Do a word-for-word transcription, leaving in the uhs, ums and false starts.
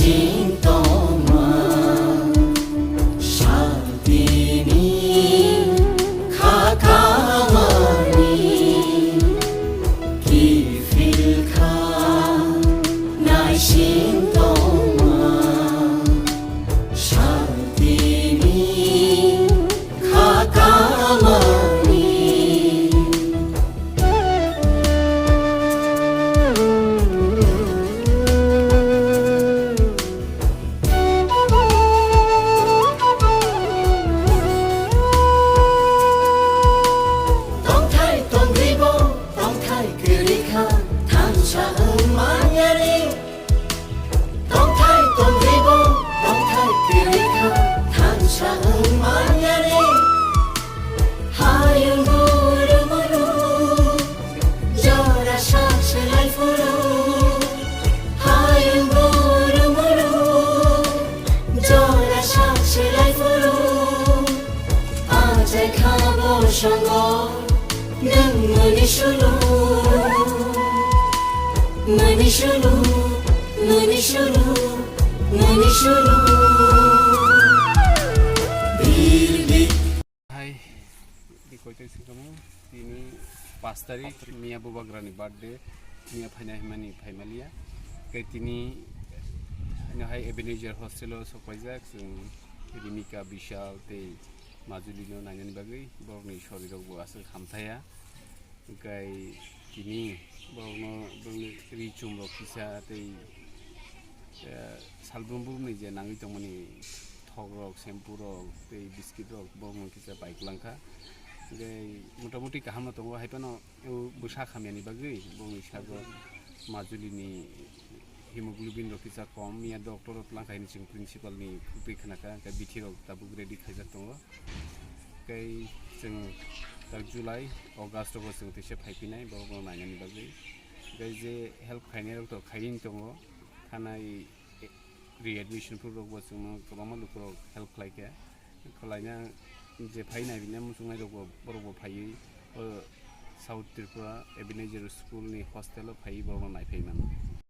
Sing tongma, santini kha kamani kiphil kha, naising tongma, santini kha kamani. Tongthai tongribo, tongthai kwrwi kha, thansa wng manyani. Tongthai tongribo, tongthai kwrwi kha, thansa wng manyani. Hayung guru muru, jora sak selai phuru. Hayung guru muru, jora sak selai phuru. Ajai kha bo songo, nwng muni sulu, muni sulu, muni sulu, muni sulu. Bir bir. Hai, di koitai singkamu, tini pas tarik, miya bubagrani birthday, miya phaina himani phaimaliya. Kai tini, ano hai Ebenezer hostel o sokpaijak, chwng Rimika, Bishal tei Majuli no nainani bagwi, borokni sorirok bo aswk hamthaya. Kai tini borokno, borokni ri chum rok kisa tei, eh, salbrum brumni je nangwi tongmani thok rok, shampoo rok tei biscuit rok borokno kisa pai kwlangkha. Hingke motamuti kaham no tongo, hai phano o bwsa hamyani bagwi borokni sago Majuli ni hemoglobin rok kisa kom ya doctor rok twlang kha hini chwng principal ni twi khna kha, hingke bithi rok tabuk ready khaijak tongo. Tei chwng tak July, August rogo chwng teisa phai phinai, borok no nainani bagwi. Tei je help khainai rok to khaiywi tongo, thanai readmission phuru rok bo chwngno kwbangma lukurok help khlai kha. Khwlaina je phai naibina muchungnai rok bo, borok bo phaiwi o South Tripura Ebenezer School ni hostel o phaiwi borok no naiphai mano.